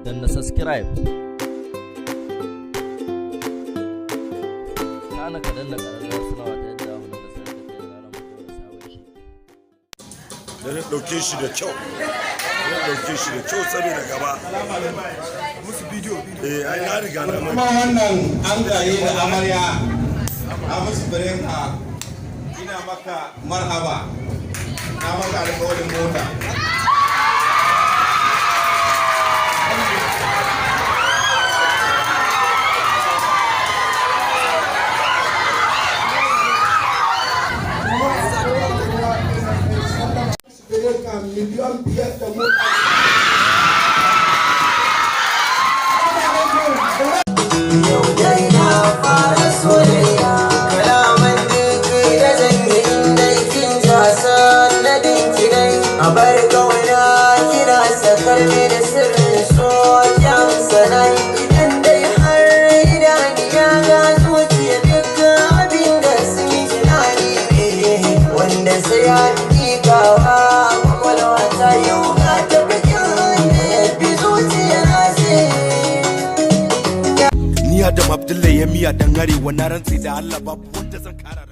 Danna subscribe. Kana ka danna ƙararrawar sanarwa ta yadda mu dinga sanar da kai da zarar mun ɗora sabon shiri. Da na ɗauke shi da kyau, na ɗauke shi da kyau saboda gaba Musu bidiyo. Eh, ai na riga na Kuma mai. Wannan an gaye da amarya a musu bireka, ina maka marhaba, na maka alƙawarin mota. Bireka 5 miliyan da mota. Yau dai na fara soyayya, kalaman duk da zan yi inda kin ja sanadin ki dai. A bar kauna kina sakar mini sirrin so kyan sanai. Idan dai har idaniya ga zuciya, duk abin da sun yi tunani ne wanda sai an miƙawa kwakwalwa ta, yau ga tabbacin da ya fi zuciya na sai. Ni Adam Abdullahi ya miya dan arewa, na rantse da Allah babu wanda zan kara.